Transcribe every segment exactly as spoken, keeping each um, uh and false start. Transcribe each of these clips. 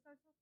Salso.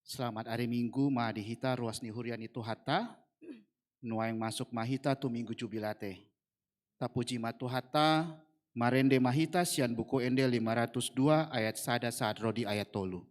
Selamat ari Minggu ma di hita ruas ni huria ni Tuhanta. Nuaeng masuk ma hita tu Minggu Jubilate. Tapuji ma Tuhanta, marende ma hita sian Buku Ende lima ratus dua ayat sada sahat ro di ayat tolu.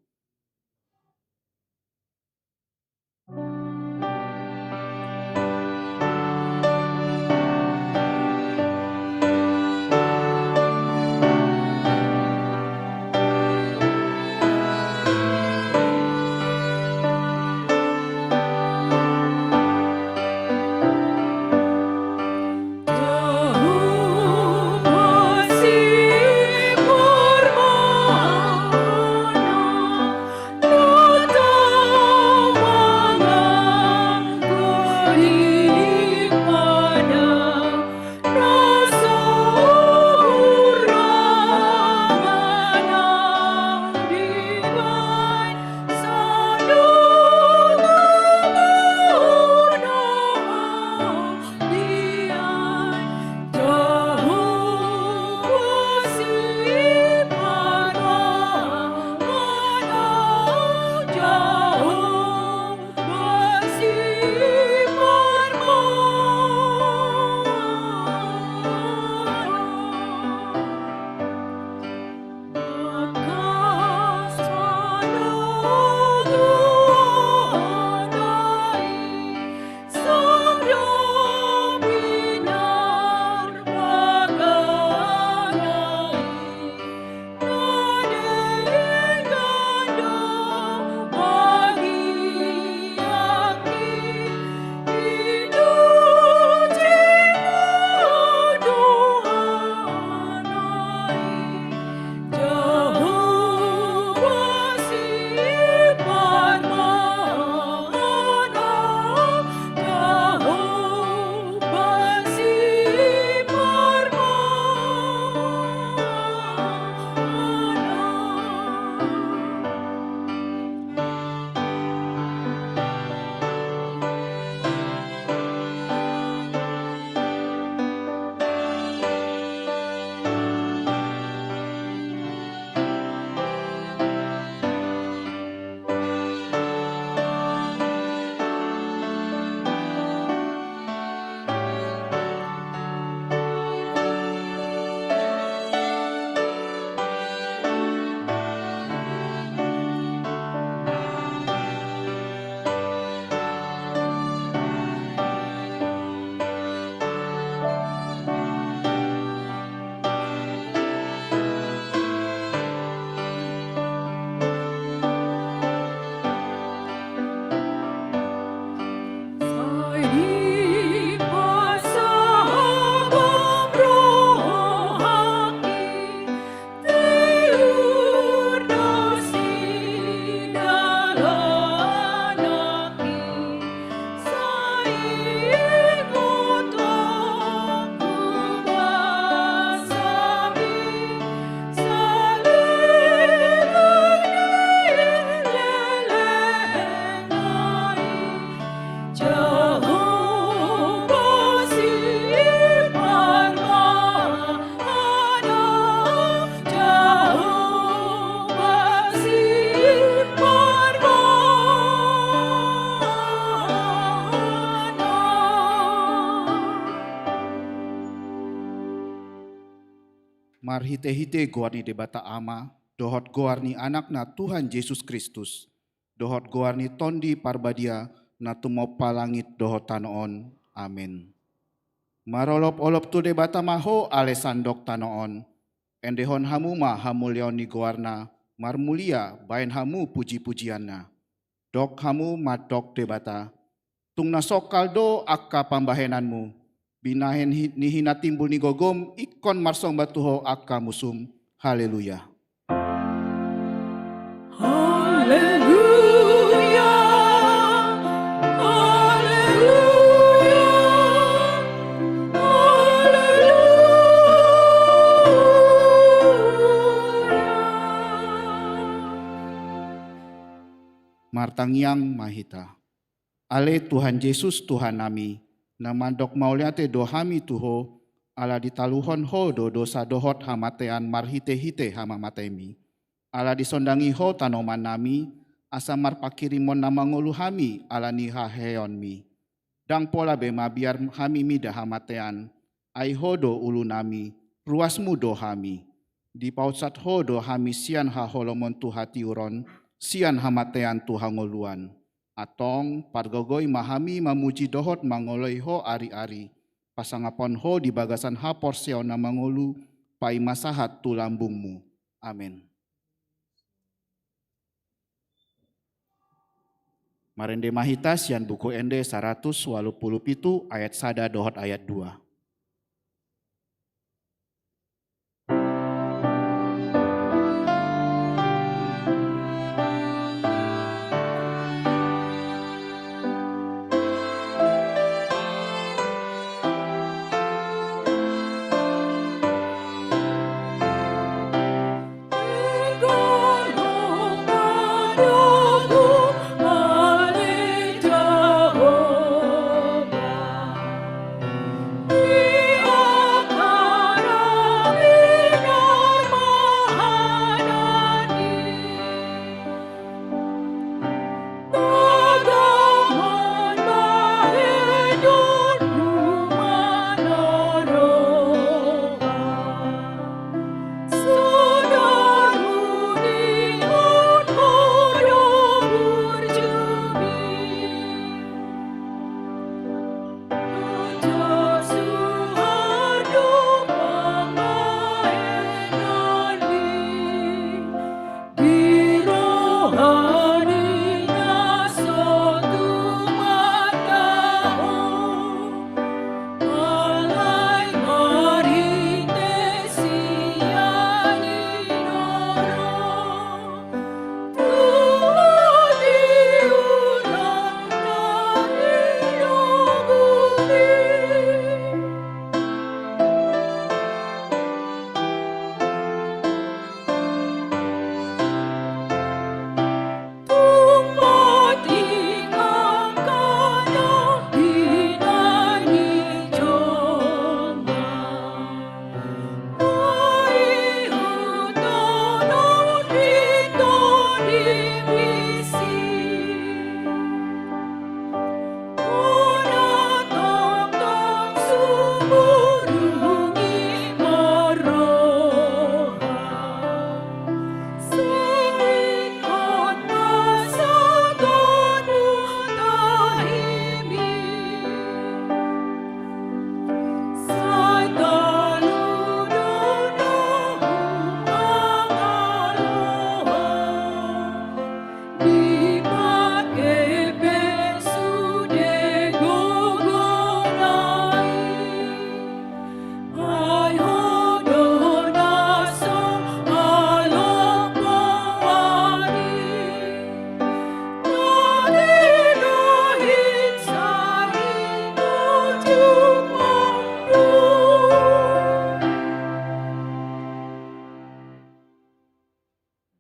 Marhitehite goar ni Debata Ama, dohot goar ni Anakna Tuhan Jesus Kristus, dohot goar ni Tondi Parbadia, na tumompa langit dohot tano on. Amen. Marolopolop tu Debata ma ho ale sandok tano on. Endehon hamu ma hamuliaon ni goarna, marmulia baen hamu pujipujianna. Dok hamu mandok Debata: Tung na songkal do angka pambahenanmu, Binahen hi-, ni hina timbul ni gogom, ingkon marsomba tu Ho angka musum. Haleluya. Haleluya. Haleluya. Haleluya. Martangiang ma hita. Ale Tuhan Jesus, Tuhannami, na mandok mauliate do hami tu Ho, ala ditaluhon Ho do dosa dohot hamatean marhite-hite hamamataenMi. Ala disondangi Ho tanomannami, asa marpanghirimon na mangolu hami ala ni haheheonMi. Ndang pola be mabiar hami mida hamatean, ai Ho do ulunami, ruasMu do hami. Dipausat Ho do hami sian haholomon tu hatiuron, sian hamatean tu hangoluan. Antong, pargogoi ma hami mamuji dohot mangoloi Ho ari-ari, pasangaphon Ho di bagasan haporseaon na mangolu, paima sahat tu lambungMu. Amen. Marende ma hita sian Buku Ende saratus ualu pulu pitu ayat sada dohot ayat dua.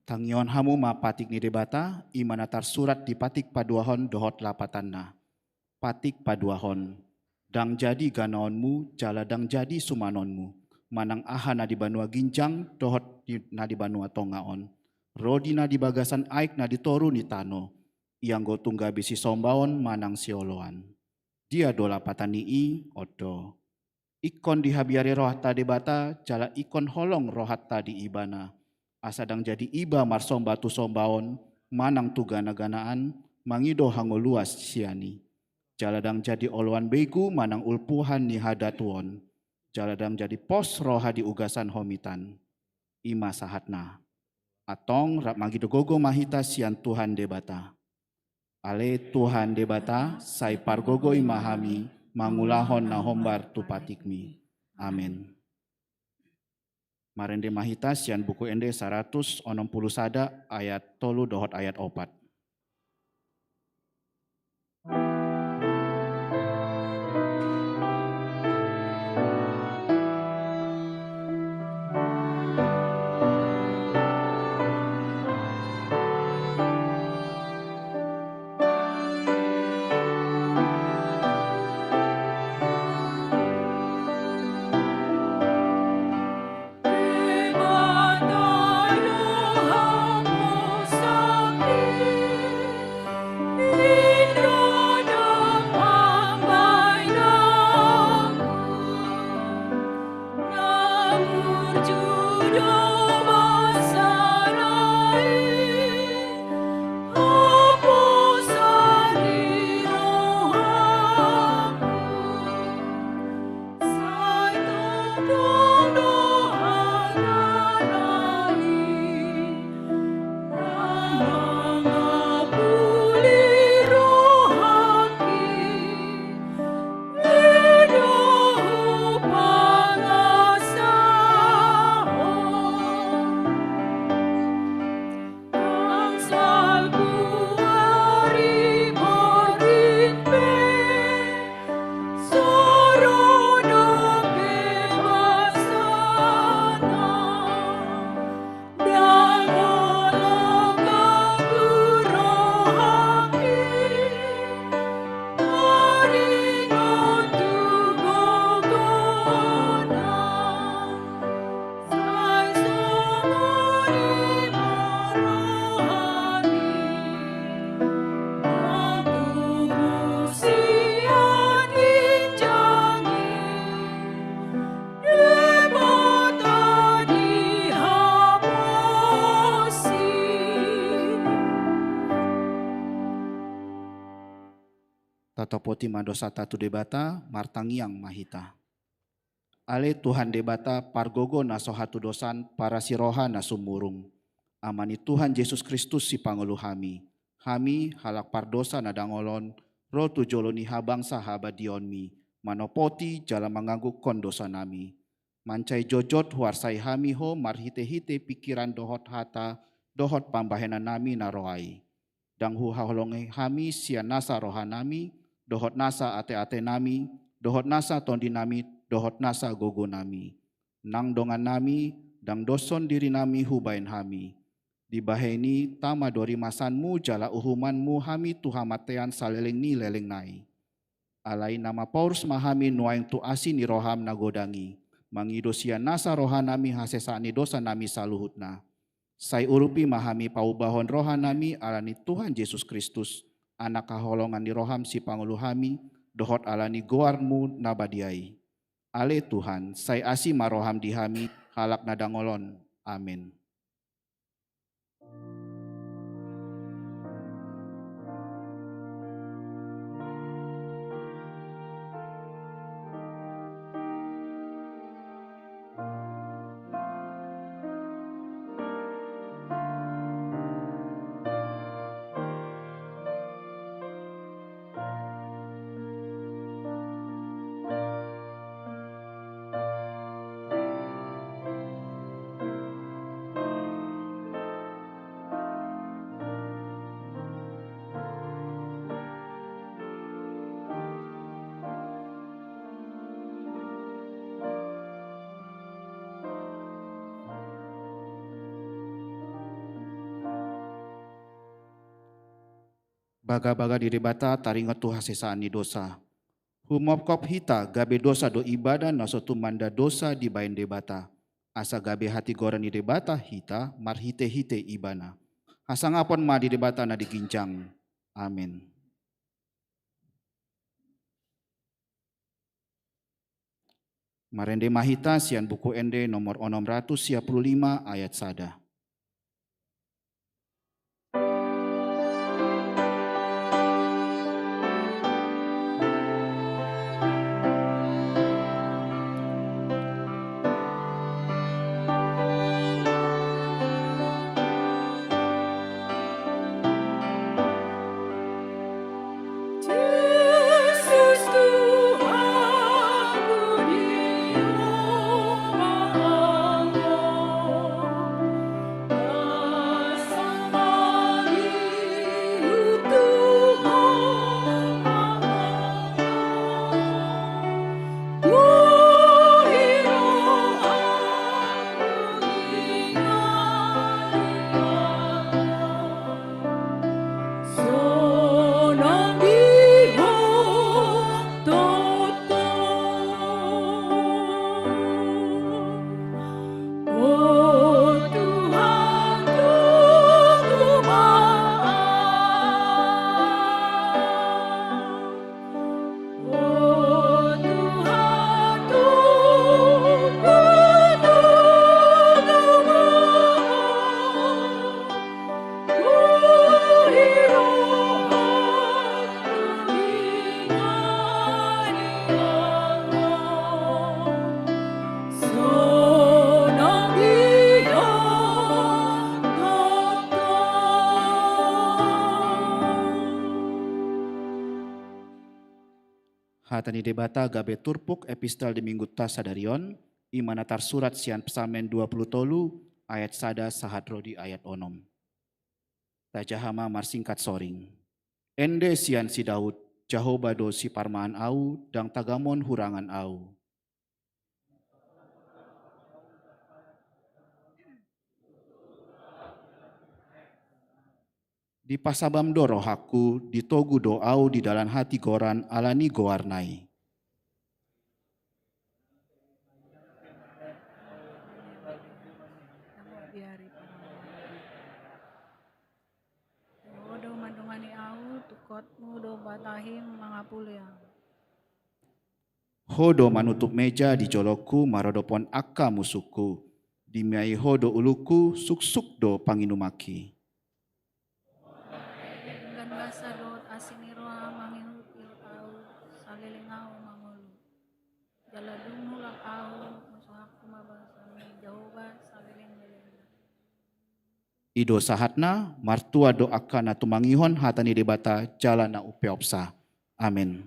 Tangihon hamu ma patik ni Debata, i ma na tarsurat di patik paduahon dohot lapatanna. Patik paduahon. Ndang jadi ganaonmu, jala ndang jadi sumanonmu, manang aha na di banua ginjang dohot di, na di banua tonga on, ro di na di bagasan aek na di toru ni tano, ianggo tung gabe sisombaon manang sioloan. Dia do lapatan ni i? On do. Ingkon dihabiari rohanta Debata, jala ingkon holong rohanta di Ibana. Asa ndang jadi iba marsomba tu sombaon, manang tu ganaganaan, mangido hangoluan sian i. Jala ndang jadi oloan begu manang ulpuhan ni hadatuon. Jala ndang jadi pos roha di ugasan homitan. I ma sahatna. Antong rap mangido gogo ma hita sian Tuhan Debata. Ale Tuhan Debata, sai pargogoi ma hami, mangulahon na hombar tu patikmi. Amen. Marende ma hita sian Buku Ende saratus onom pulu sada ayat tolu dohot ayat opat. Tatopoti ma dosanta tu Debata, martangiang ma hita. Ale Tuhan Debata, pargogo na so hatudosan, parasi roha na sumurung. Ama ni Tuhan Jesus Kristus sipangolu hami. Hami, halak pardosa na dangol on, ro tu jolo ni habangsa habadiaonmi, manopoti jala manganggungkon dosanami. Mansai jotjot huarsai hami Ho marhitehite pingkiran dohot hata, dohot pambahenannami na ro ai. Ndang huhaholongi hami sian nasa rohanami, dohot nasa ateatenami, dohot nasa tondinami, dohot nasa gogonami. Nang dongannami, ndang doshon dirinami hubahen hami. Dibahen i tama do rimasanmu jala uhumanmu hami tu hamateian saleleng ni lelengna i. Alai na mapaurus ma hami nuaeng tu asi ni roham na godang i, mangido sian nasa rohanami hasesaan ni dosanami saluhutna. Sai urupi ma hami paubahon rohanami ala ni Tuhan Jesus Kristus, Anak haholongan ni roham sipangolu hami, dohot ala ni goarmu na badia i. Ale Tuhan, sai asi ma roham di hami, halak na dangol on. Amen. Bagabaga ni Debata taringot tu hasesaan ni dosa. Humopkop hita gabe dosa do ibadah na so tumanda dosa dibahen Debata. Asa gabe hatigoran ni Debata hita marhitehite Ibana. Hasangapon ma di Debata na di ginjang. Amen. Marende ma hita sian Buku Ende nomor onom ratus sia pulu lima ayat sada. O Tuhan, tunggu ma. O Tuhan, tunggu, tunggu ma. Hata ni Debata gabe turpuk epistel di Minggunta sadari on, i ma na tarsurat sian Psalmen dua pulu tolu ayat sada sahat ro di ayat onom. Tajaha ma marsingkat soring. Ende sian si Daud, Jahowa do siparumaen au, ndang tagamon hurangan au. Dipasabam do rohangku, ditogu do au di dalan hatigoran ala ni goarna i. Ho do mandongani au, tungkotmu do batahim mangapuli au. Ho do manutup meja di jolongku, maradophon angka musungku, dimaei ho do ulungku, suksuk do panginumanki. Denggan basa dohot asi ni roha mangihut-ihut au, saleleng au mangolu. Jala dung mulak au, mansuhakku ma basami Jahowa saleleng-lelengna. I do sahatna, martua do angka na tumangihon hata ni Debata jala na umpeopsa. Amen.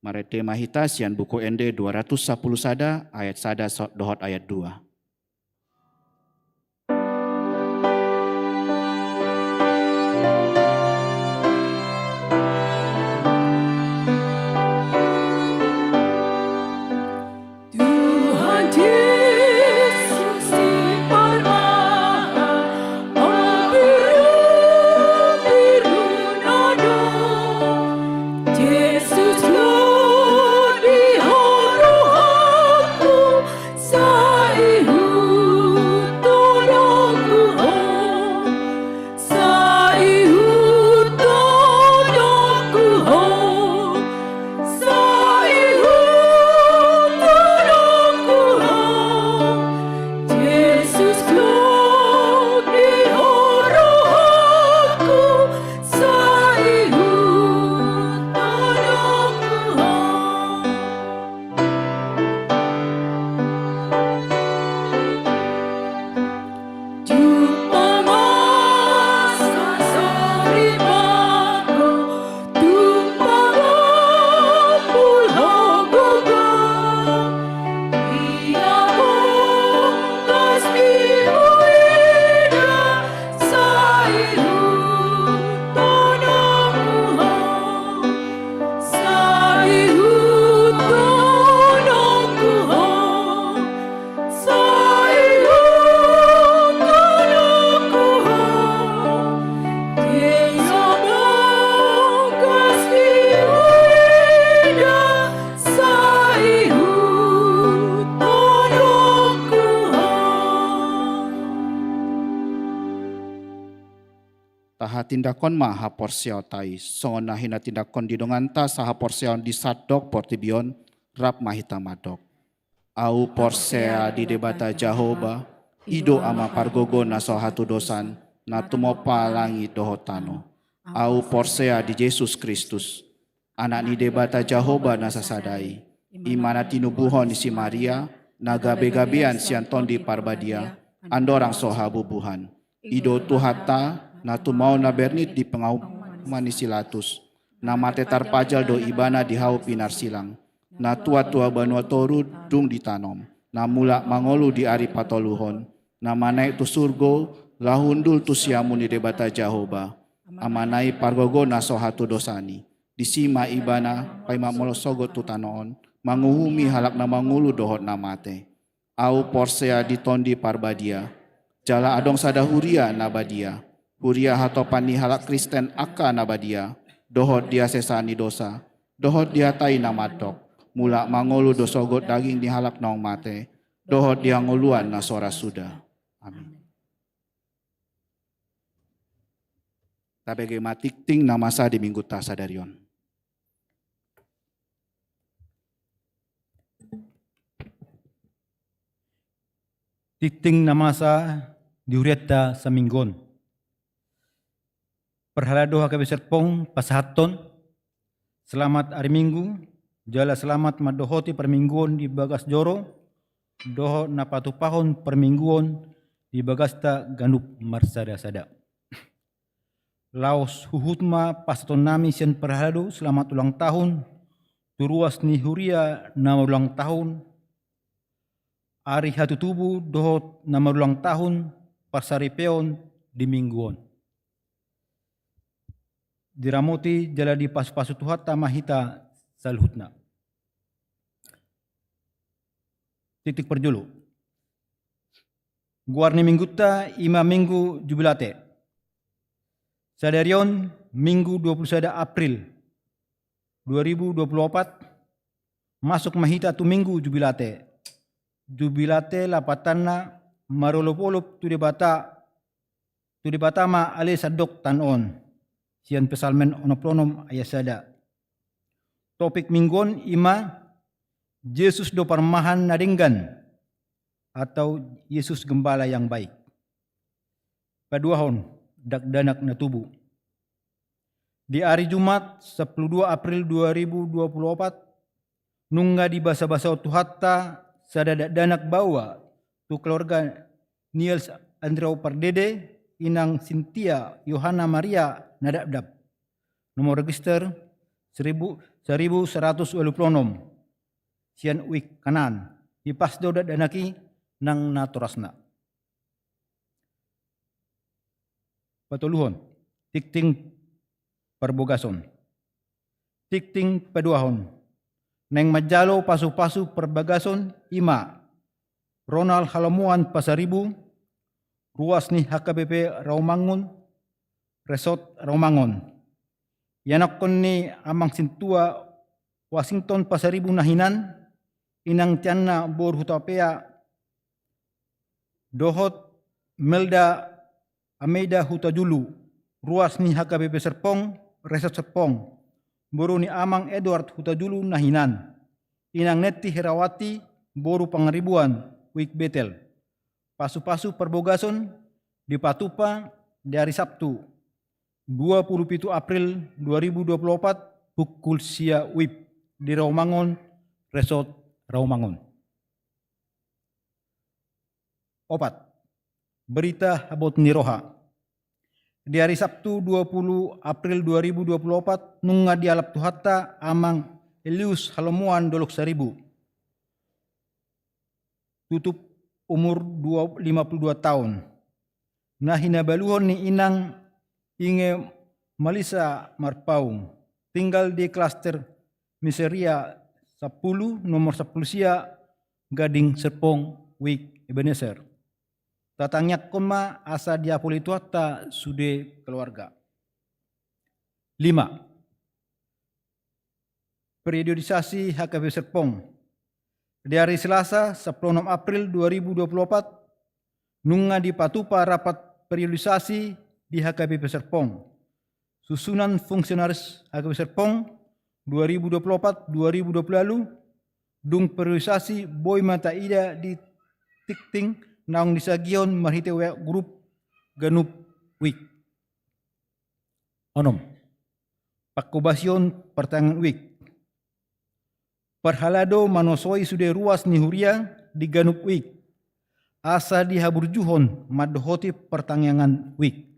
Marende ma hita sian Buku Ende dua ratus sapuluh sada ayat sada so-, dohot ayat dua. Tuhan Jesus, siparumaen au, biru-biru na do. Jesus, ho di rohangku, sai hutonongku ho. Sai hutonongku ho, sai hutonongku ho, Jesus, ho di rohangku, sai hutonongku ho. Tahatindangkon ma haporseaonta i, songon na hinatindangkon di donganta sahaporseaon di sandok portibi on, rap ma hita mandok. Au porsea di Debata Jahowa, i do Ama pargogo na so hatudosan, na tumompa langit dohot tano. Au porsea di Jesus Kristus, Anak ni Debata Jahowa na sasada i, i ma na tinubuhon ni si Maria, na gabegabean sian Tondi Parbadia, andorang so habubuhan. I do Tuhanta, na tumaon na bernit di panguhuman ni si Latus, na mate tarpajal do Ibana di hau pinarsilang, na tuat tu banua toru dung ditanom, na mulak mangolu di ari patoluhon, na manaek tu surgo, laho hundul tu siamun ni Debata Jahowa, Amana i pargogo na so hatudosan i. Disi ma Ibana paima molo sogot tu tano on, manguhumi halak na mangolu dohot na mate. Au porsea di Tondi Parbadia. Jala adong sada huria na badia, huria hatopan ni halak Kristen angka na badia, dohot di hasesaan ni dosa, dohot di hata i na mandok, mulak mangolu do sogot daging ni halak naung mate, dohot di hangoluan na so ra suda. Amin. Tabege ma tingting na masa di Minggunta sadari on. Tingting na masa di hurianta saminggu on. Parhalado H K B P Serpong pasahathon selamat ari Minggu, jala selamat mandohoti parmingguon di bagas joro, dohot na patupahon parmingguon di bagasta ganup marsada-sada. Laos huhut ma pasahatonnami sian parhalado selamat ulang tahun tu ruas ni huria na marulang tahun, ari hatutubu dohot na marulang tahun parsaripeon di Minggu on. Diramoti jala dipasupasu Tuhanta ma hita saluhutna. Titik parjolo. Goar ni Minggunta i ma Minggu Jubilate. Sadari on Minggu dua puluh sada April dua ribu dua puluh opat, masuk ma hita tu Minggu Jubilate. Jubilate lapatanna marolopolop tu Debata, tu Debata ma ale sandok tano on, sian Psalmen onom pulu onom ayat sada. Topik Minggu on i ma Jesus do parmahan na denggan, atau Yesus Gembala yang baik. Paduahon, dakdanak na tubu. Di ari Jumat sampulu dua April dua ribu dua puluh opat, nunga dibasabasahon Tuhanta sada dakdanak baoa tu keluarga Niels Andrew Pardede, inang Sintia Yohana Maria Nadapdap, nomor register seribu, seribu seratus walu pulu onom, sian Uik Kanaan. Dipas do dakdanak i nang natorasna. Patoluhon, tingting parbogason. Tingting paduahon, naeng manjalo pasupasu parbagason i ma Ronald Halomoan Pasaribu, ruas ni H K B P Rawamangun, Resort Rawamangun. Ianakhon ni amang sintua Washington Pasaribu na hinan, inang Tiana boru Hutapea, dohot Melda Ameida Hutajulu, ruas ni H K B P Serpong, Resort Serpong, boru ni amang Edward Hutajulu na hinan, inang Neti Herawati boru Pangaribuan, Uik Betel. Pasupasu parbogason dipatupa di ari Sabtu dua puluh pitu April dua ribu dua puluh opat, pukul sia wib, di Rawamangun, Resort Rawamangun. Opat, berita habot ni roha. Di ari Sabtu dua puluh April dua ribu dua puluh opat, nunga dialap Tuhanta amang Elius Halomoan Dolok Saribu, tutup umur dua, lima puluh dua taon. Na hinabaluhon ni inang inge Malisa Marpaung, tinggal di klaster Miseria sampulu, nomor sampulu sia, Gading Serpong, Wik Ebenezer. Tatangiangkon ma asa diapuli Tuhanta sude keluarga. Lima. Periodisasi H K B P Serpong. Di ari Selasa sampulu onom April dua ribu dua puluh opat, nunga dipatupa rapat periodisasi di H K B P Serpong. Susunan fungsionaris H K B P Serpong dua ribu dua puluh opat dua ribu dua puluh ualu, dung periodisasi boi ma taida di tingting naung disagihon marhite WA grup ganup wik. Onom. Pangkobasion partangiangan wik. Parhalado manosoi sude ruas ni huria di ganup wik, asa dihaburjuhon mandohoti partangiangan wik.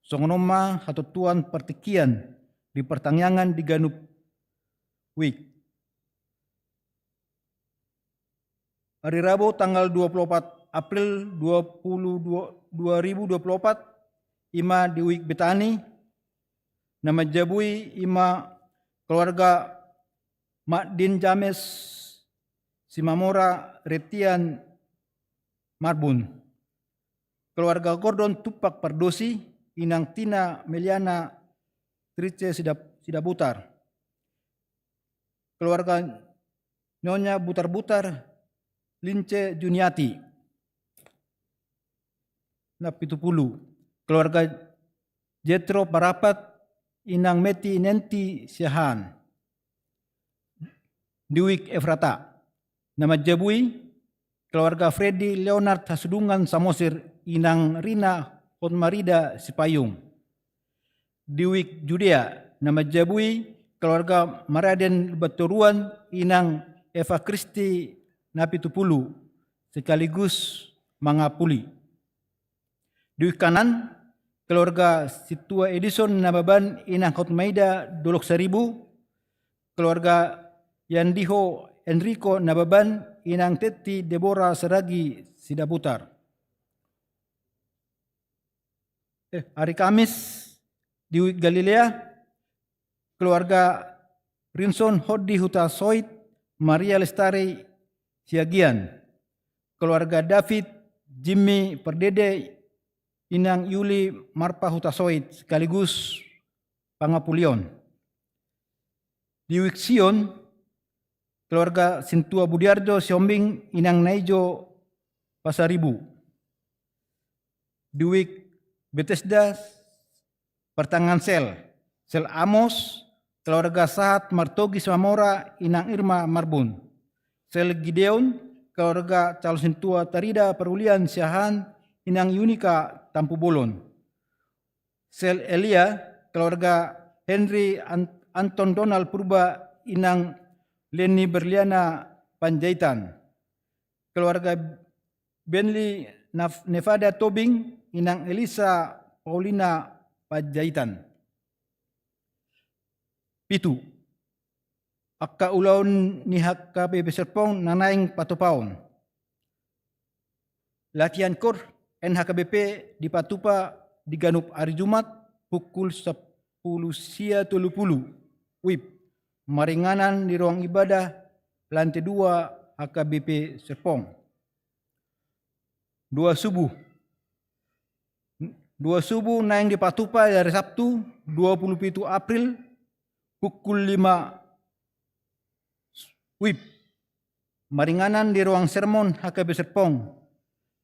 Songon on ma hatontuan partingkian di partangiangan di ganup wik. Ari Rabu tanggal dua puluh opat April dua puluh dua, dua ribu dua puluh opat, i ma di Wik Betani, na manjabui i ma keluarga Madin James Simamora Retian Marbun, keluarga Gordon Tumpak Pardosi, inang Tina Meliana Trice Sidap-, Sidabutar, keluarga Nyonya Butar-Butar, Lince Juniati. Na pitu pulu. Keluarga Jetro Parapat, inang Meti Nenti Siahaan. Di Wik Efrata. Na manjabui, keluarga Freddy Leonard Hasudungan Samosir, inang Rina Hotmarida Sipayung. Di Wik Judea, na manjabui, keluarga Maraden Lumbantoruan, inang Eva Kristi na pitu pulu, sekaligus mangapuli. Di Wik Kanan, keluarga Sintua Edison Nababan, inang Hotmaida Dolok Saribu, keluarga Yandiho Enrico Nababan, inang Tetti Debora Saragi Sidabutar. Eh, hari Kamis di Wik Galilea, keluarga Rinson Hodi Hutasoit, Maria Lestari Siagian, keluarga David Jimmy Pardede, inang Yuli Marpa Hutasoit, sekaligus pangapulion. Di Wik Sion, keluarga Sintua Budiarjo Sihombing, inang Naijo Pasaribu. Di Wik Betesda, partangiangan sel, sel Amos, keluarga Sahat Martogi Samamora, inang Irma Marbun. Sel Gideon, keluarga calon sintua Tarida Parulian Siahaan, inang Yunika Tampubolon. Sel Elia, keluarga Henry An-, Anton Donald Purba, inang Leni Berliana Panjaitan. Keluarga Benli Naf-, Nevada Tobing, inang Elisa Paulina Panjaitan. Pitu. Angka ulaon ni H K B P Serpong na naeng patupaon. Latihan kor N H K B P dipatupa di ganup ari Jumat pukul sampulu sia tolu pulu wib, maringanan di ruang ibadah lantai dua H K B P Serpong. Doa subuh. Doa subuh naeng dipatupa di ari Sabtu, dua pulu pitu April, pukul lima wib. Maringanan di ruang sermon H K B Serpong.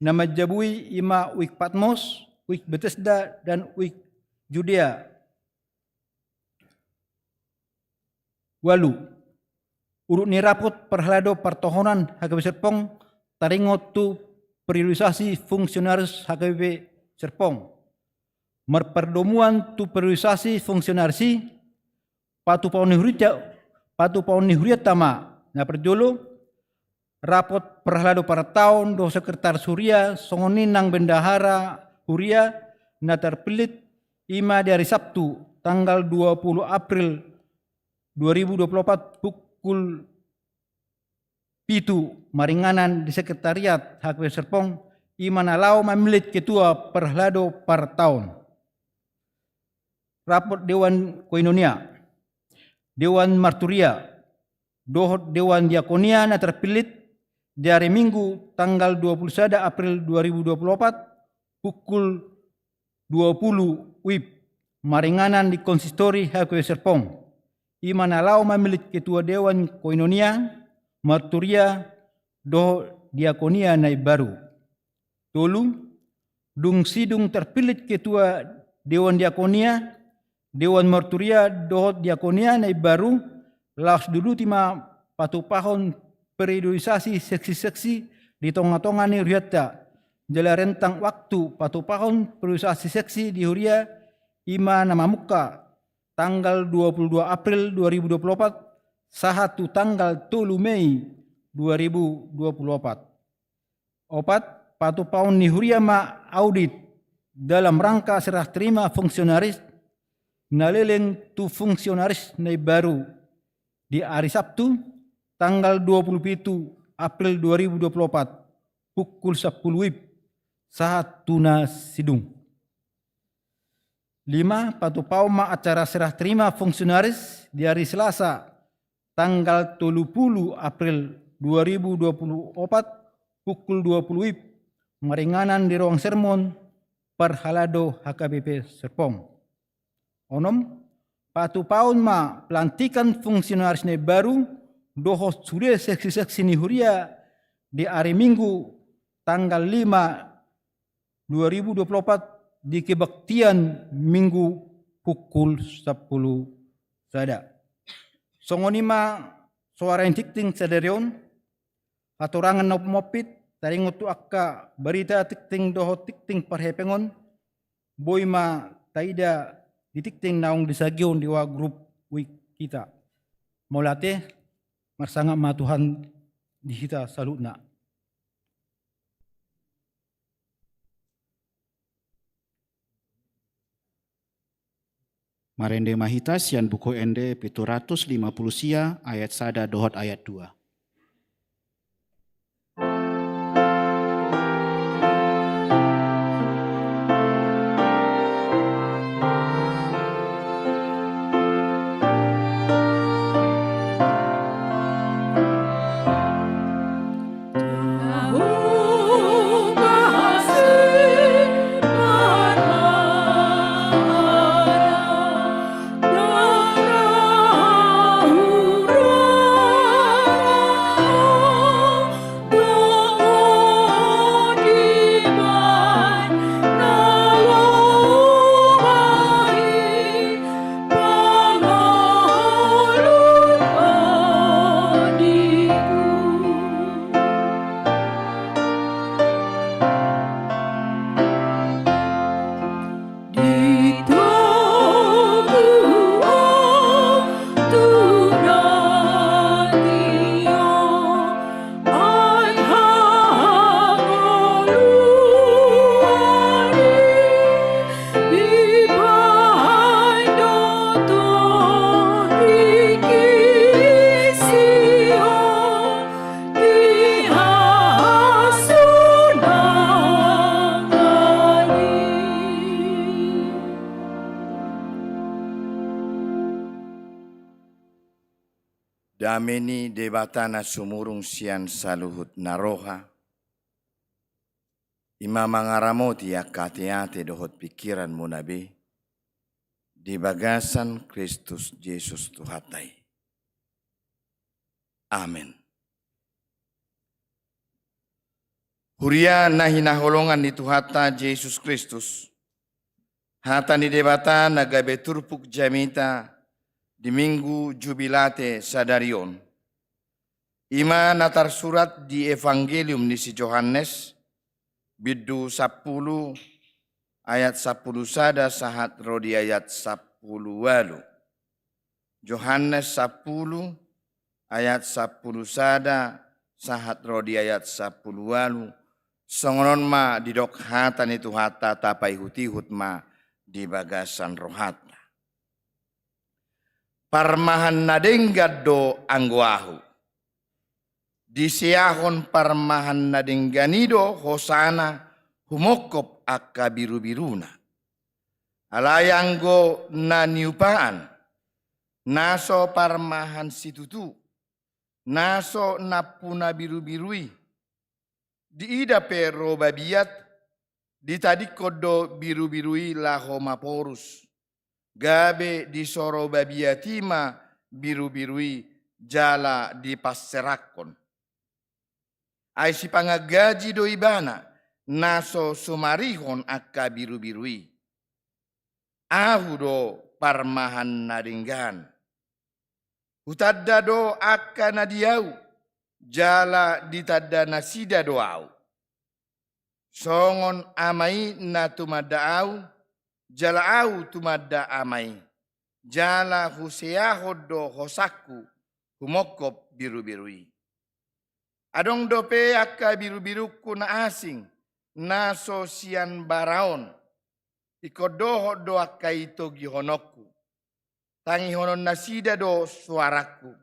Na manjabui i ma Wik Patmos, Wik Betesda, dan Wik Judea. Ualu. Urut ni rapot parhalado partohonan H K B Serpong taringot tu periodisasi fungsionaris H K B P Serpong. Marpardomuan tu periodisasi fungsionaris i, patupaon ni huria, patupaon ni hurianta ma. Na parjolo, rapot parhalado partaon dohot sekretaris huria songon i nang bendahara huria na tarpillit, i ma di ari Sabtu tanggal dua pulu April dua ribu dua pulu opat pukul pitu maringanan di sekretariat H K B P Serpong, i ma na laho mamillit ketua parhalado partaon. Rapot Dewan Koinonia, Dewan Marturia, dohot Dewan Diakonia na tarpillit di ari Minggu tanggal dua pulu sada April dua ribu dua pulu opat pukul dua pulu wib, maringanan di konsistori H K B P Serpong. I ma na laho mamillit ketua Dewan Koinonia, Marturia, dohot Diakonia na imbaru. Tolu, dung sidung tarpillit ketua Dewan Diakonia, Dewan Marturia dohot Diakonia na imbaru, laos diuduti ma patupahon periodisasi seksi-seksi di tonga-tonga ni hurianta. Jala rentang waktu patupahon periodisasi seksi di huria i ma na mamungka tanggal dua pulu dua April dua ribu dua pulu opat sahat tu tanggal tolu Mei dua ribu dua pulu opat. Opat, patupaon ni huria ma audit dalam rangka serah terima fungsionaris na leleng tu fungsionaris na imbaru di ari Sabtu tanggal dua pulu pitu April dua ribu dua pulu opat pukul sampulu wib sahat tu na sidung. Lima, patupaon ma acara serah terima fungsionaris di ari Selasa tanggal tolu pulu April dua ribu dua pulu opat pukul dua pulu wib, maringanan di ruang sermon parhalado H K B P Serpong. Onom, patupaon ma pelantikan fungsionaris na imbaru dohot sude seksi-seksi ni huria di ari Minggu tanggal lima dua ribu dua puluh opat di kebaktian Minggu pukul sampulu sada. Songon i ma soara ni tingting sadari on, hatorangan na ummompit, taringot tu angka barita tingting dohot tingting parhepeng on, boi ma taida di tingting naung disagihon di WA grup WIC hita. Mauliate, marsangap ma Tuhan di hita saluhutna. Marende ma hita sian Buku Ende pitu ratus lima pulu sia, ayat sada dohot ayat dua. Dame ni Debata na sumurung sian saluhut na roha, i ma mangaramoti angka ateate dohot pingkiranmuna be, di bagasan Kristus Jesus Tuhanta i. Amen. Huria na hinaholongan ni Tuhanta Jesus Kristus, hata ni Debata na gabe turpuk jamita di Minggu Jubilate sadari on, i ma na tarsurat di Evangelium ni si Johannes, bindu sampulu, ayat sampulu sada sahat ro di ayat sampulu ualu. Johannes sampulu, ayat sampulu sada sahat ro di ayat sampulu ualu. Songon on ma didok hata ni Tuhanta, tapaihutihut ma di bagasan rohanta. Parmahan na denggan do anggo ahu. Diseahon parmahan na denggan i do hosana humongkop angka birubiruna. Alai anggo na niupaan, na so parmahan situtu, na so nampuna birubiru i, diida pe ro babiat, ditadingkon do birubiru i laho maporus. Gabe disoro babiat i ma birubiru i jala dipanserakkon. Ai sipangan gaji do ibana na so sumarihon angka birubiru i. Ahu do parmahan na denggan. Hutanda do angka na di ahu, jala ditanda nasida do ahu. Songon Ama i na tumanda ahu, jala ahu tumanda Ama i, jala huseahon do hosangku humongkop birubiru i. Adong dope angka birubirungku na asing, na so sian bara on, ingkon dohot do angka i togihononku. Tangihononnasida do soarangku.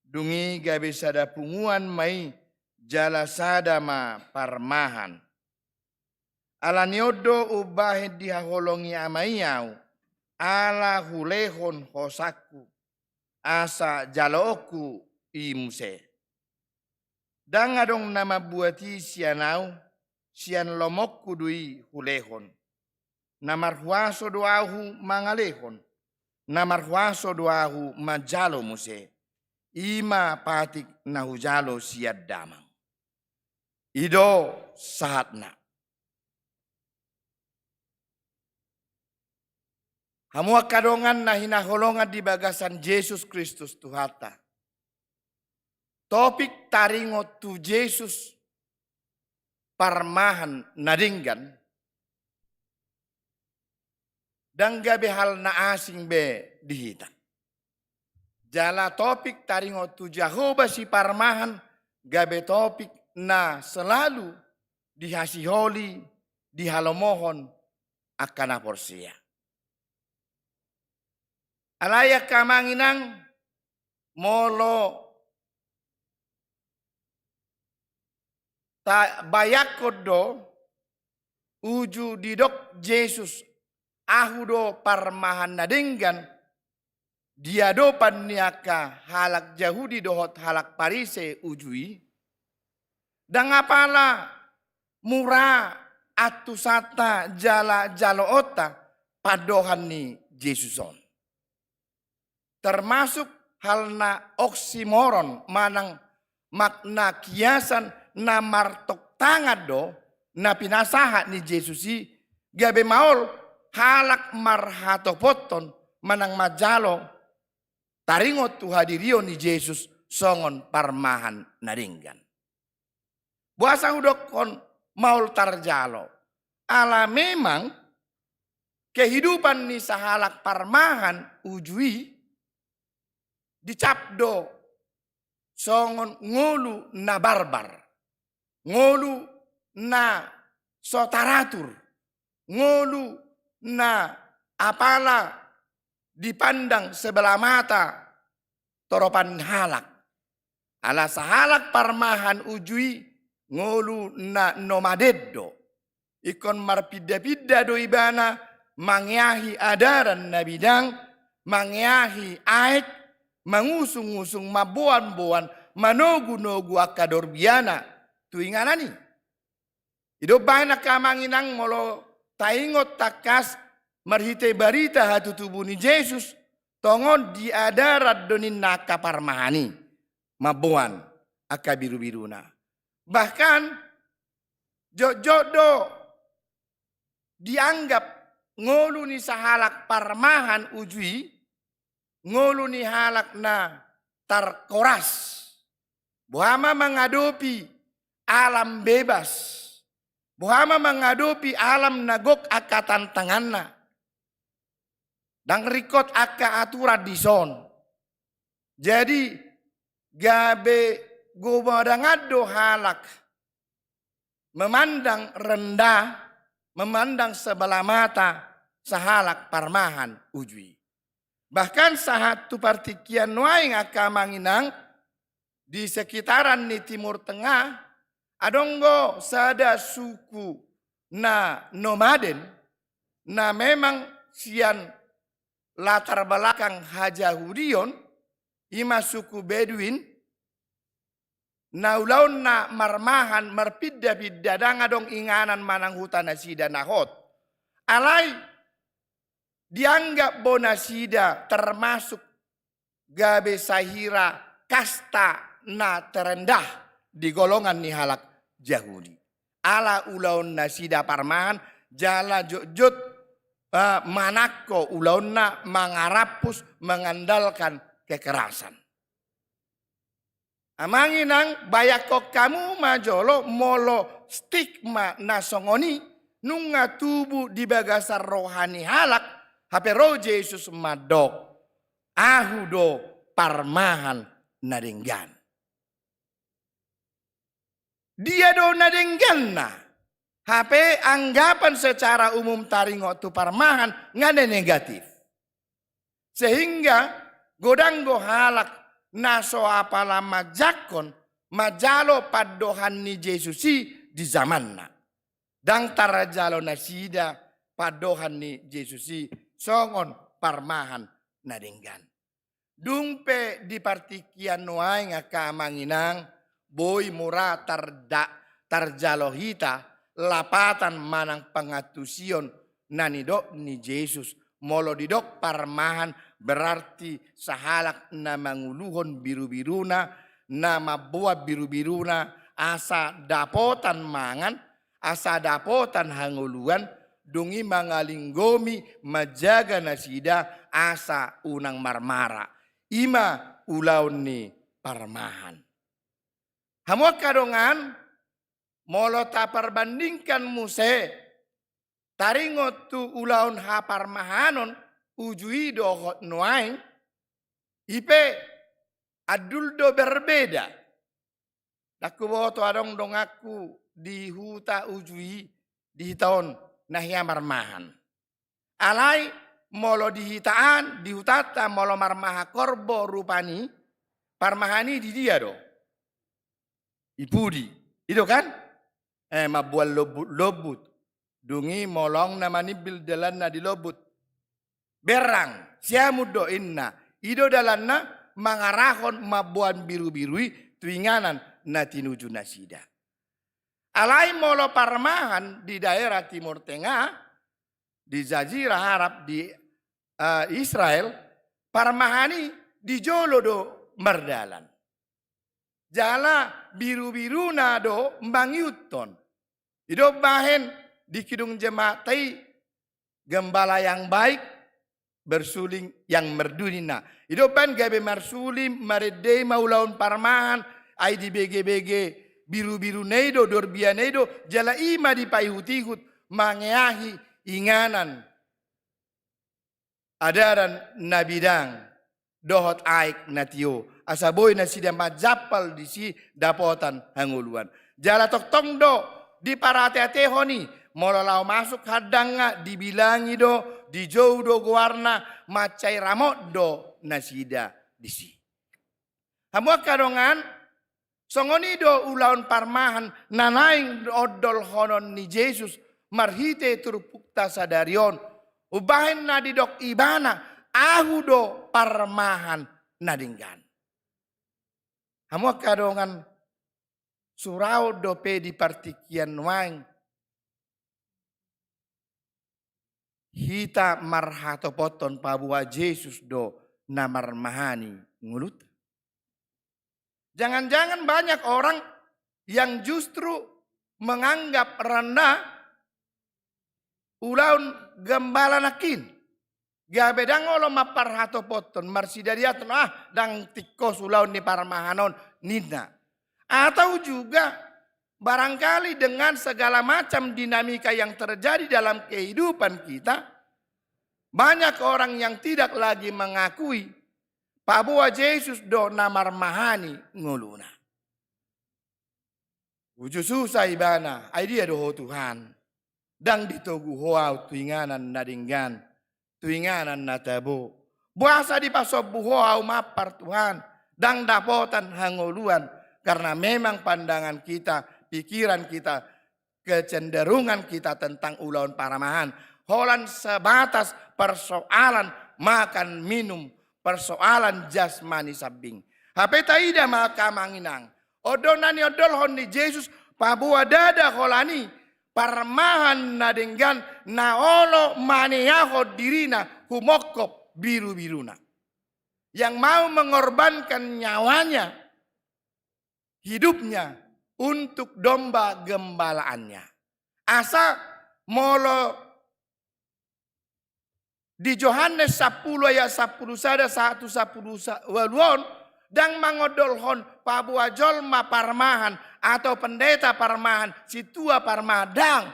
Dung i gabe sada punguan ma i, jala sada ma parmahan. Ala ni on do umbahen dihaholongi Ama i ahu, ala hulehon hosangku, asa jaloonku i muse. Ndang adong na mambuat i sian ahu, sian lomonku do i hulehon. Na marhuaso do ahu mangalehon, na marhuaso do ahu manjalo muse. I ma patik na hujalo sian Damang. I do sahatna. Hamu angka dongan na hinaholongan di bagasan Jesus Kristus Tuhanta. Topik taringot tu Jesus parmahan na denggan, ndang gabe hal na asing be di hita. Jala topik taringot tu Jahowa siparmahan gabe topik na selalu dihasiholi, dihalomohon angka na porsea. Alai angka amang inang, molo tabayangkon do uju didok Jesus, "Ahu do parmahan na denggan," di adopan ni angka halak Jahudi dohot halak Parise uju i, ndang apala mura antusanta jala jaloonta pandohan ni Jesus on. Termasuk hal na oksimoron manang makna kiasan na martoktangan do na pinasahat ni Jesus i, gabe maol halak marhatopothon manang manjalo taringot tu hadirion ni Jesus songon parmahan na denggan. Boasa hudokkon maol tarjalo? Ala memang kehidupan ni sahalak parmahan uju i dicap do songon ngolu na barbar, ngolu na so taratur, ngolu na apala dipandang sebelah mata toropan halak. Ala sahalak parmahan uju i ngolu na nomaden do. Ingkon marpinda-pinda do ibana mangeahi adaran na bidang, mangeahi aek, mangusung-usung, mamboan-boan, manogu-nogu angka dorbiana tu inganan i. I do umbahen angka amang inang molo taingot tangkas marhite barita hatutubu ni Jesus, tongon di adaran do ninna angka parmahan i mamboan angka birubiruna. Bahkan jotjot do dianggap ngolu ni sahalak parmahan uju i ngolu ni halak na tarkoras. Boha ma mangadopi alam bebas, boha ma mangadopi alam na gok angka tantanganna. Ndang ringkot angka aturan dison. Jadi gabe gomadangan do halak memandang rendah, memandang sebelah mata sahalak parmahan uju i. Bahkan sahat tu partingkian nuaeng angka amang inang, di sekitaran ni Timur Tengah, adong do sada suku na nomaden, na memang sian latar belakang hajahudion, i ma suku Beduin, na ulaonna marmahan, marpinda-pinda, ndang adong inganan manang huta nasida na hot. Alai dianggap do nasida termasuk gabe sahira kasta na terendah di golongan ni halak Jahudi. Ala ulaon nasida parmahan, jala jotjot, eh, manangko ulaonna mangarampus, mengandalkan kekerasan. Amang inang, bayangkon hamu ma jolo molo stigma na songon i nunga tubu di bagasan roha ni halak, hape ro Jesus mandok, "Ahu do parmahan na denggan." Dia do na dengganna? Hape anggapan secara umum taringot tu parmahan nga na negatif. Sehingga godang do halak na so apala manjangkon manjalo pandohan ni Jesus i di zamanna. Ndang tarjalo nasida pandohan ni Jesus i songon parmahan na denggan. Dung pe di partingkian nuaeng angka amang inang, boi mura tarda-, tarjalo hita lapatan manang pangantusion na nidok ni Jesus. Molo didok parmahan berarti sahalak na manguluhon birubiruna, na mamboan birubiruna, asa dapotan mangan, asa dapotan hangoluan, dung i mangalinggomi manjaga nasida asa unang marmara. I ma ulaon ni parmahan. Hamu angka dongan, molo taparbandingkan muse taringot tu ulaon haparmahanon uju i dohot nuaeng, i pe andul do berbeda. Ndang huboto adong donganku di huta uju i di hita on na hea marmahan. Alai molo di hita an, di hutanta molo marmahan horbo rupani, parmahan i di dia do? I pudi. I do kan? Eh, mamboan lombut-lombut. Dung i molo na manimbil dalanna di lombut, berrang, siamun do inna. I do dalanna mangarahon mamboan birubiru i tu inganan na tinuju nasida. Alai molo parmahan di daerah Timur Tengah, di Jazirah Arab, di, eh, Israel, parmahan i di jolo do mardalan. Jala birubiruna do mangihuthon. I do bahen di kidung jemaat i, gembala yang baik, bersuling yang merdu ninna. I do bahen gabe marsuling, marende i ma ulaon parmahan, ai dibege-bege birubiruna i do, dorbiana i do, jala i ma dipaihutihut, mangeahi inganan adaran na bidang dohot aek na tio, asa boi nasida manjampal disi dapotan hangoluan. Jala tongtong do diparateatehon i, molo laho masuk handang nga dibilangi do, dijou do goarna, mansai ramot do nasida disi. Hamu angka dongan, songon i do ulaon parmahan na naeng ondolhonon ni Jesus marhite turpukta sadari on. Umbahen na didok ibana, ahu do parmahan na denggan. Hamu angka dongan, suraon dope di partingkian nuaeng hita marhatopothon paboa Jesus do na marmahani ngolunta. Jangan-jangan banyak orang yang justru menganggap rendah ulaon gembala nangkin. Gabe ndang olo mamparhatopothon, marsidadiathon, ah, ndang tingkos ulaon ni parmahan on, ninna. Atau juga barangkali dengan segala macam dinamika yang terjadi dalam kehidupan kita, banyak orang yang tidak lagi mengakui paboa Jesus do na marmahani ngoluna. Uju susa ibana, ai dia do ho Tuhan? Ndang ditogu ho ahu tu inganan na denggan, tu inganan na tabo. Boasa dipasombu ho ahu mampar Tuhan, ndang dapotan hangoluan? Karena memang pandangan kita, pikiran kita, kecenderungan kita tentang ulaon parmahan holan sebatas persoalan makan minum, persoalan jasmani sambing. Hape taida ma angka amang inang, on do na niondolhon ni Jesus paboa ndada holan i parmahan na denggan na olo maneahon dirina humongkop birubiruna. Yang mau mengorbankan nyawanya, hidupnya, untuk domba gembalaannya. Asa molo di Johannes sampulu ayat sampulu sada sahat tu sampulu sa-, ualu on, ndang mangondolhon paboa jolma parmahan atau pendeta parmahan, sintua parmahan, ndang.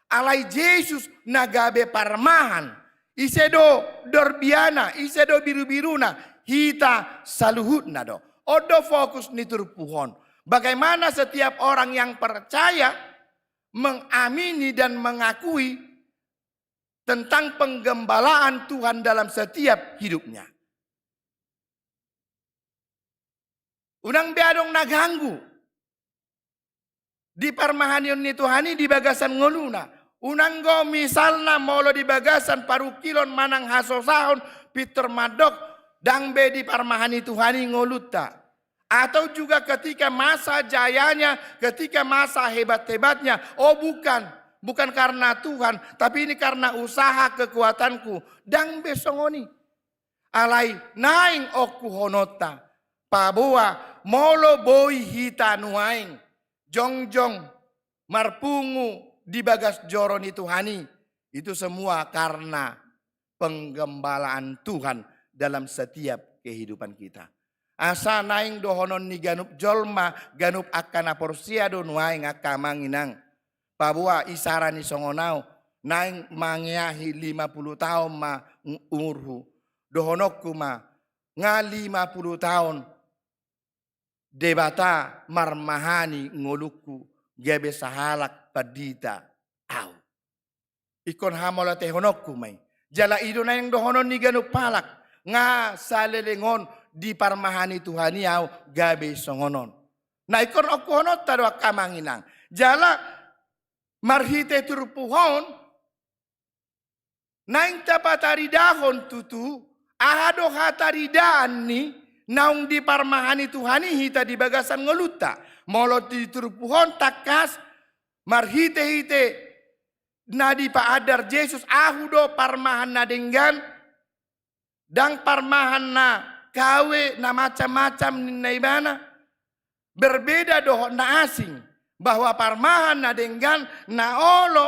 Alai Jesus na gabe parmahan. Ise do dorbiana, ise do birubiruna? Hita saluhutna do. On do fokus ni turpuk on. Bagaimana setiap orang yang percaya mengamini dan mengakui tentang penggembalaan Tuhan dalam setiap hidupnya. Unang be adong na ganggu di parmahanion ni Tuhan i di bagasan ngoluna. Unang do misalna molo di bagasan parungkilon manang hasosahon pintor mandok ndang be diparmahani Tuhan i ngolunta. Atau juga ketika masa jayanya, ketika masa hebat-hebatnya, oh bukan, bukan karena Tuhan, tapi ini karena usaha kekuatanku. Ndang be songon i. Alai naeng ongkuhononta paboa molo boi hita nuaeng jongjong, marpungu di bagas joro ni Tuhan i, itu semua karena penggembalaan Tuhan dalam setiap kehidupan kita. Asa naeng dohonon ni ganup jolma, ganup angka na porsea do nuaeng angka amang inang. Paboa isarani songon au, naeng mangeahi lima puluh taon ma umurhu. Dohononku ma, nga lima puluh taon Debata marmahani ngolungku gabe sahalak pandita au. Ingkon hamauliatehononku ma i. Jala i do naeng dohonon ni ganup halak, nga saleleng on diparmahani Tuhan i au gabe songon on. Na ingkon ongkohononta do angka amang inang. Jala marhite turpuk on, naeng tapataridahon tutu, aha do hataridaan ni naung diparmahani Tuhan i hita di bagasan ngolunta. Molo di turpuk on tangkas, marhitehite na dipaandar Jesus, ahu do parmahan na denggan, ndang parmahan na K W na macam-macam ninna ibana. Berbeda dohot na asing, bahwa parmahan na denggan na olo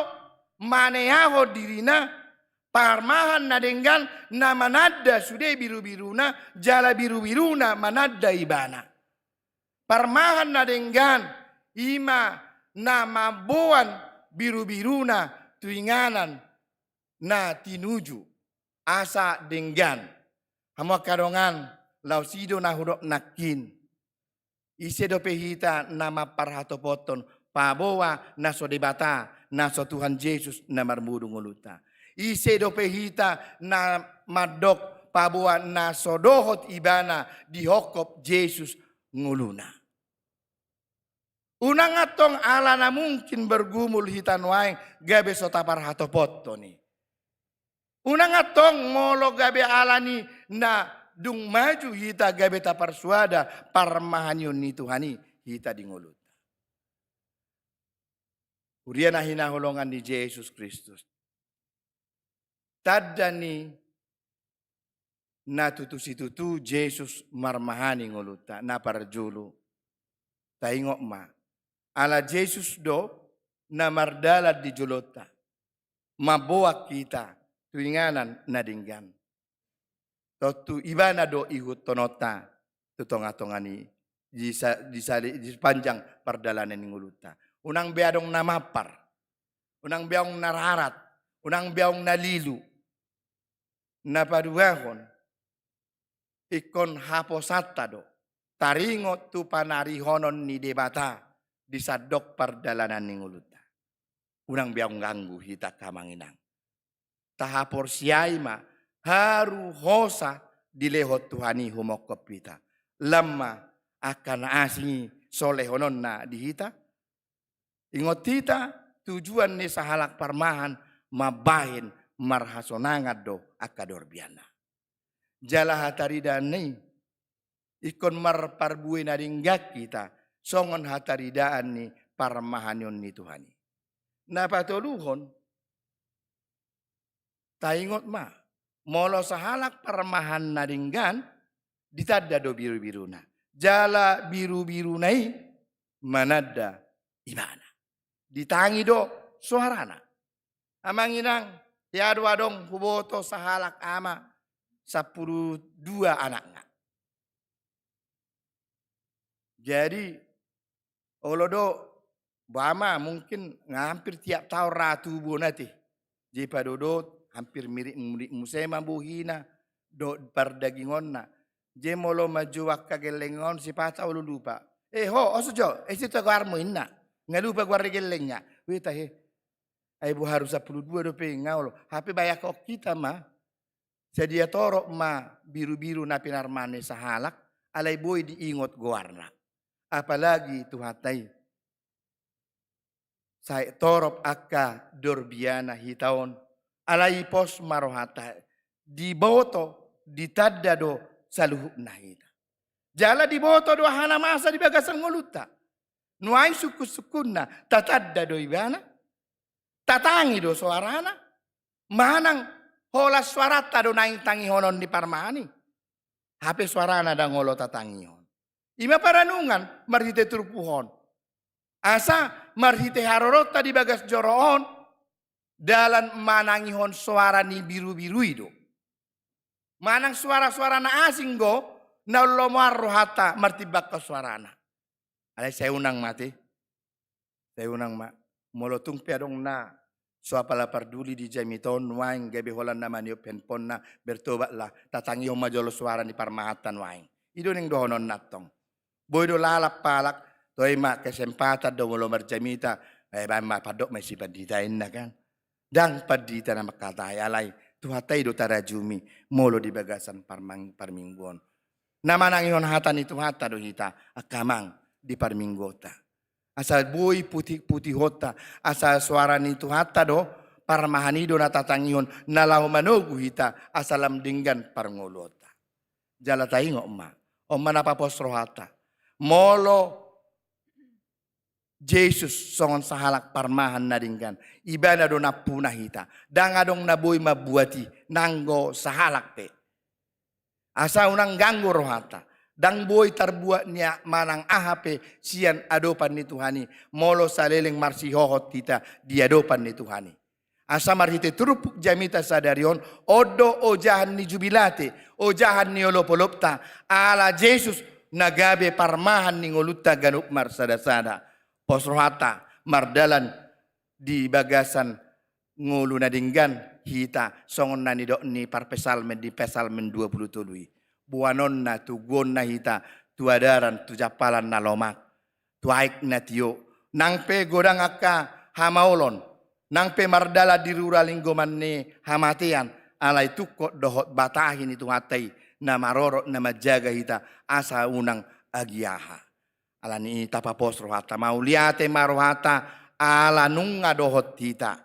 maneahon dirina, parmahan na denggan na mananda sude birubiruna, jala birubiruna mananda ibana. Parmahan na denggan i ma na mamboan birubiruna tu inganan na tinuju asa denggan. Hamu angka dongan, laos i do na hudok nangkin. Ise dope hita na mamparhatopothon paboa na so Debata, na so Tuhan Jesus na marmudu ngolunta? Ise dope hita na mandok paboa na so dohot ibana dihophop Jesus ngoluna? Unang antong ala na mungkin bergumul hita nuaeng gabe so taparhatopothon i. Unang antong molo gabe ala ni na dung maju hita gabe taparsuada parmahanion ni Tuhan i hita di ngolunta. Huria na hinaholongan ni Jesus Kristus. Tanda ni na tutu situtu Jesus marmahani ngolunta, na parjolo. Taingot ma, ala Jesus do na mardalan di jolonta, mamboan hita tu inganan na denggan. Tontu ibana do ihuthononta tu tongatonga ni di sa-, di sali-, di sepanjang pardalanan ni ngolunta. Unang be adong na mampar, unang be adong na rarat, unang be adong na lilu. Na paduahon, ingkon haposanta do taringot tu panarihonon ni Debata di sandok pardalanan ni ngolunta. Unang be adong ganggu hita angka amang inang. Tahaporseai ma haru hosa dilehon Tuhan i humophop hita. Lam ma angka na asing i so lehononna di hita. Ingot hita, tujuan ni sahalak parmahan mambahen marhasonangan do angka dorbianna. Jala hataridaan i ingkon marparbue na denggan hita songon hataridaan ni parmahanion ni Tuhan i. Na patoluhon, taingot ma, molo sahalak parmahan na denggan, ditanda do birubiruna. Jala birubiruna i mananda ibana. Ditangi do soarana. Amang inang, hea do adong huboto sahalak ama sampulu dua anakna. Jadi, olo do, ba ma mungkin nga hampir tiap taon ra tubu on ate. Jadi padodot, hampir mirip-mirip muse ma bohina, dohot pardagingonna. Jadi molo manjou angka gelleng on, sipata olo lupa. "Eh ho, oso jo, ise tu goarmu?" ninna. Nga lupa goar ni gellengna. Weh tahe. Ai boha haru sampulu dua dope nga olo. Hape bayangkon hita ma. Sadia torop ma birubiru na pinarmahan ni sahalak, alai boi diingot goarna. Apalagi Tuhanta i. Sai torop angka dorbiana hita on, alai pos ma rohanta, diboto, ditanda do saluhutna hita. Jala diboto do aha na masa di bagasan ngolunta. Nuaeng sungkunsungkunna, tatanda do ibana, tatangi do soarana, manang holan soaranta do naeng tangihonon ni parmahan i. Hape soarana ndang olo tatangihon. Ima paranungan marhite turpuk on. Asa marhite haroronta di bagas joro on, dalan manangihon soara ni birubiru i do. Manang soara-soara na asing do, na unlomoan rohanta martimbangkon soarana. Alai sai unang ma ate. Sai unang ma. Molo tung pe adong na so apala parduli di jamita on nuaeng, gabe holan na maniop handphonena, bertobatlah, tatangihon ma jolo soara ni parmahanta nuaeng. I do naeng dohononna antong. Boi do lalap halak, toe ma kesempatan do molo marjamita, eh, baen ma pandok ma i si pandita inna kan. Ndang pandita na mangkatai, alai Tuhanta i do tarajumi molo di bagasan parmang-, parmingguon. Na manangihon hata ni Tuhanta do hita, angka amang, di parmingguonta. Asa boi puti-, putihonta, asa soara ni Tuhanta do, parmahan i do na tatangihon, na laho manogu hita, asa lam denggan parngoluonta. Jala taingot ma, on ma na papos rohanta. Molo Jesus songon sahalak parmahan na denggan, ibana do nampuna hita. Ndang adong na boi mambuat i, nanggo sahalak pe. Asa unang ganggu rohanta. Ndang boi tarbuat nian manang aha pe sian adopan ni Tuhan i, molo saleleng marsihohot hita di adopan ni Tuhan i. Asa marhite turpuk jamita sadari on, on do ojahan ni Jubilate, ojahan ni olopolopta, ala Jesus na gabe parmahan ni ngolunta ganup marsadasada. Pos rohanta, mardalan di bagasan ngolu na denggan hita, songon na nidok ni parpsalmen di Psalmen dua pulu tolu i. Boanonna, toguonna hita tu adaran, tu jampalan na lomak, tu aek na tio. Nang pe godang angka hamaolon, nang pe mardalan di rura linggoman ni hamatean, alai tungkot dohot batahi ni Tuhanta i na marorot, na manjaga hita asa unang agia aha. Alani i tapapos rohanta, mauliate ma rohanta, ala nunga dohot hita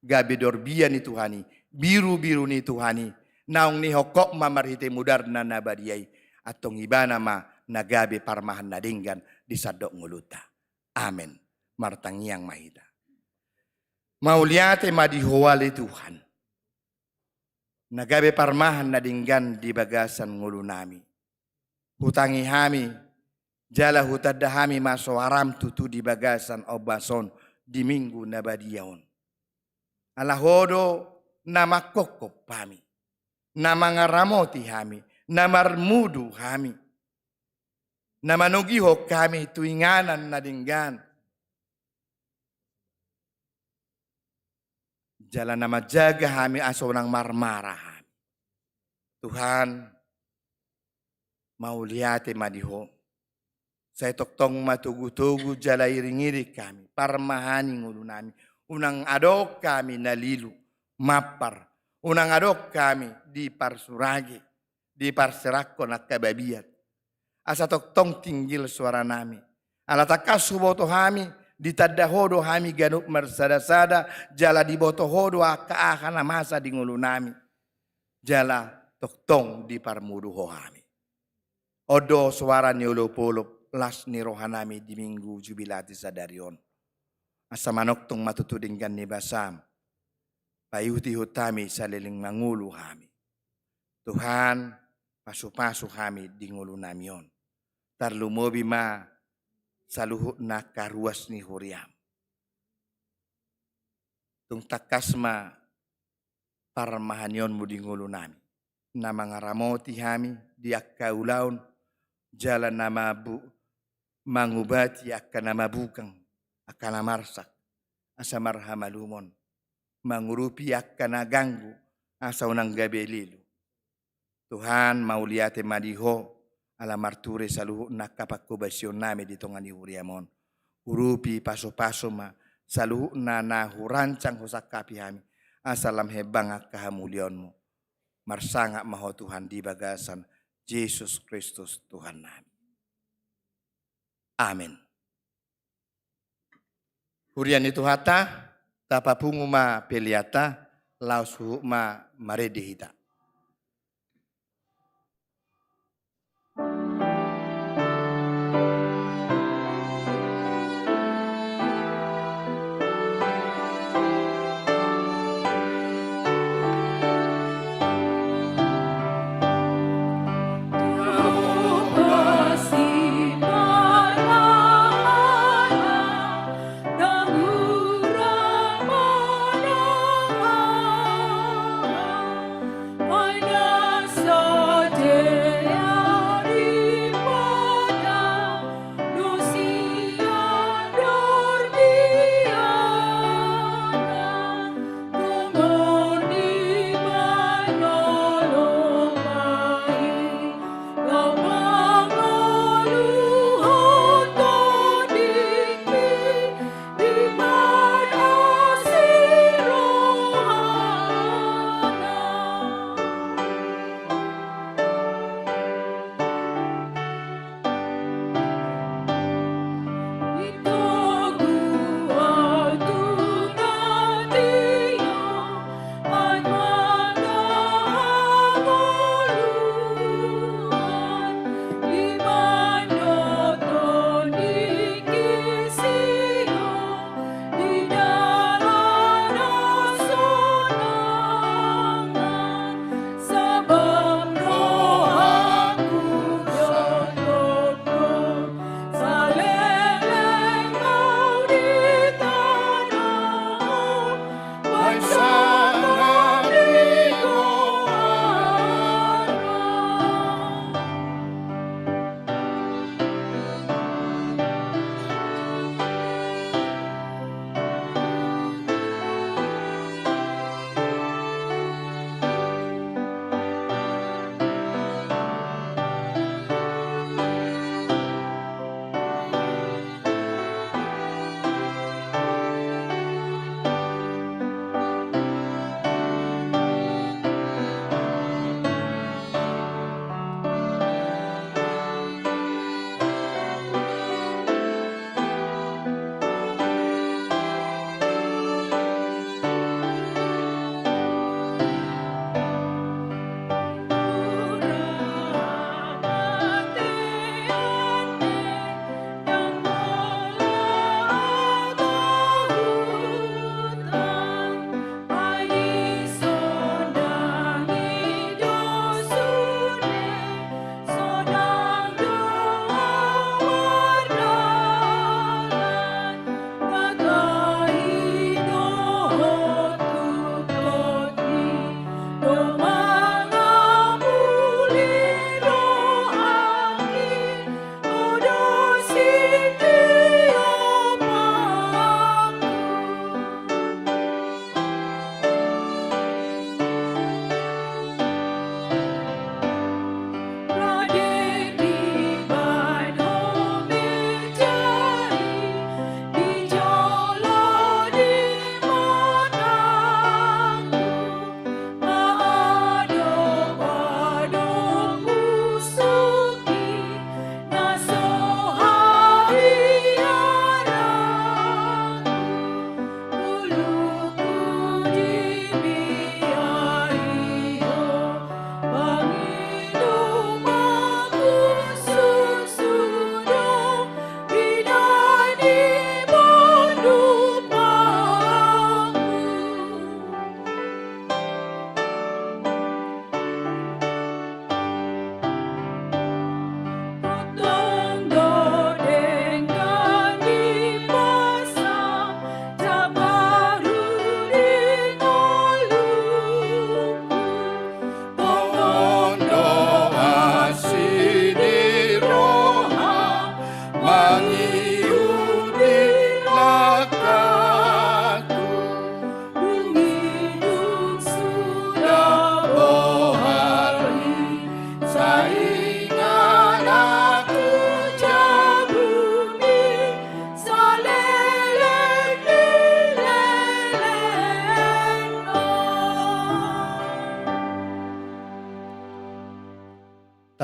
gabe dorbia ni Tuhan i, birubiru ni Tuhan i, naung nihophop ma marhite mudarna na badia i, antong ibana ma na gabe parmahan na denggan di sandok ngolunta. Amen. Martangiang ma hita. Mauliate ma di Ho ale Tuhan, na gabe parmahan na denggan di bagasan ngolunami. Hutangi hami, jala hutanda hami ma soaram tutu di bagasan ombas on di Minggu na badia on. Ala Ho do na manghophop hami, na mangaramoti hami, na marmudu hami, na manogihon hami tu inganan na denggan. Jala na manjaga hami asa unang marmara hami. Tuhan, mauliate ma di Ho. Sai tongtong ma togutogu jala iringiring hami, parmahani ngolunami. Unang adong hami na lilu, mampar. Unang adong hami diparsurage, diparserahkon angka babiat. Asa tongtong tinggil soaranami. Ala tangkas huboto hami, ditanda Ho do hami ganup marsadasada, jala diboto Ho do angka aha na masa di ngolunami. Jala tongtong diparmudu Ho hami. On do soara ni olopolop las ni rohanami di Minggu Jubilate sadari on. Asa manongtong ma tutu denggan ni basam, paihutihut hami saleleng mangolu hami. Tuhan, pasupasu hami di ngolunami on. Tarlumobi ma saluhutna angka ruas ni huriam. Tung tangkas ma parmahanionmu di ngolunami, na mangaramoti hami di angka ulaon, jala na mabu-, mangubati angka na mabukang, angka na marsak, asa marhamalumon, mangurupi angka na ganggu, asa unang gabe lilu. Tuhan, mauliate ma di Ho, ala marture saluhutna angka panghobasionnami di tonga ni huriam on. Urupi, pasupasu ma saluhutna na hurancang husangkapi hami, asa lam hembang angka hamuliaonmu. Marsangap ma Ho Tuhan di bagasan Jesus Kristus Tuhannami. Amen. Huria ni Tuhanta, tapapungu ma peleanta, laos huhut ma marende hita.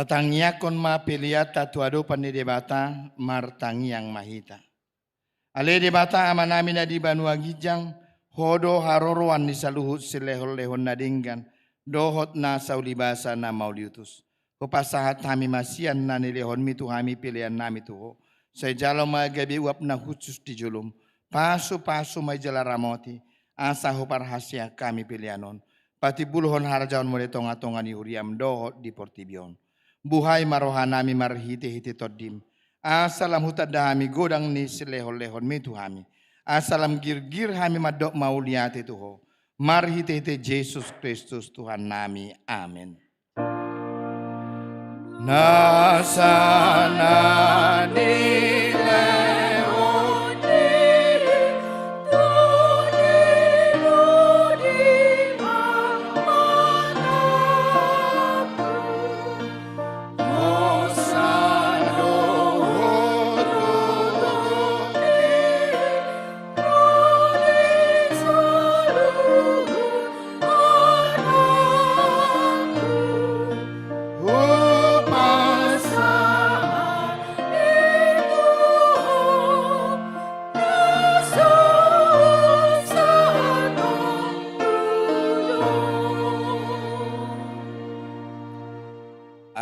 Tatangiangkon ma peleanta tu adopan ni Debata. Martangiang ma hita. Ale Debata Amanami na di banua ginjang, Ho do haroroan ni saluhut silehonlehon na denggan dohot nasa ulibasa na mauliutus. Hupasahat hami ma sian na nilehonmi tu hami peleannami tu Ho. Sai jalo ma gabe uap na hushus di jolom. Pasupasu ma i jala ramoti, asa huparhaseang hami pelean on patimbulhon harajaonmu di tongatonga ni huriam dohot di portibi on. Buhai ma rohanami marhitehite Tondim, asa lam hutanda hami godang ni silehonlehonmi tu hami, asa lam girgir hami mandok mauliate tu Ho. Marhitehite Jesus Kristus Tuhannami. Amen. Nasa na nilehon ni Tondim do di Amanami. Hosanna do Ho tu Tondim.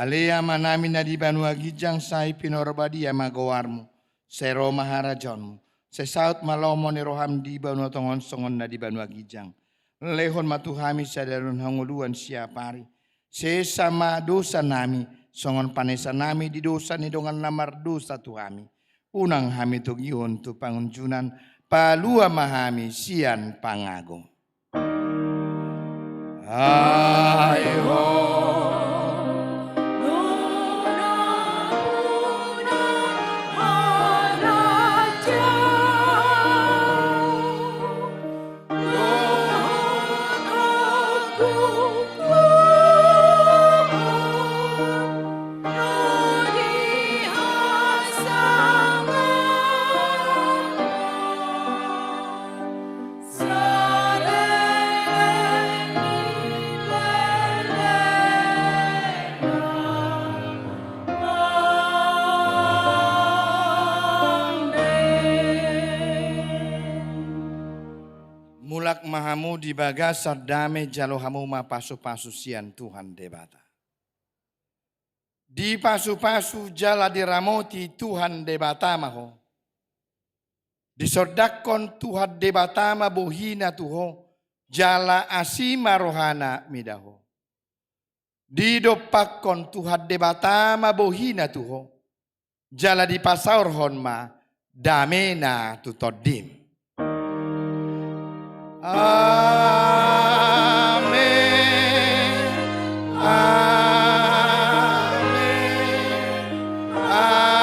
Ale Amanami na di banua ginjang, sai pinarbadia ma goarmu. Sai ro ma harajaonmu. Sai saut ma lomo ni roham di banua tonga on songon na di banua ginjang. Lehon ma tu hami sadari on hangoluan siapari. Sesa ma dosanami songon panesanami di dosa ni dongan na mardosa tu hami. Unang hami togihon tu pangunjunan, palua ma hami sian pangago. Ai Ho Mulak ma hamu di bagasan dame, jalo hamu ma pasupasu sian Tuhan Debata. Dipasupasu jala diramoti Tuhan Debata ma ho. Disondangkon Tuhan Debata ma bohina tu ho, jala asi ma rohana mida ho. Didompakkon Tuhan Debata ma bohina tu ho, jala dipasaorhon ma damena tu tondim. Amen. Amen. Amen.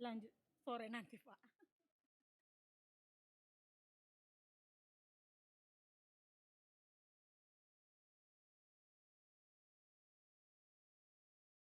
Lanjut sore nanti, Pak.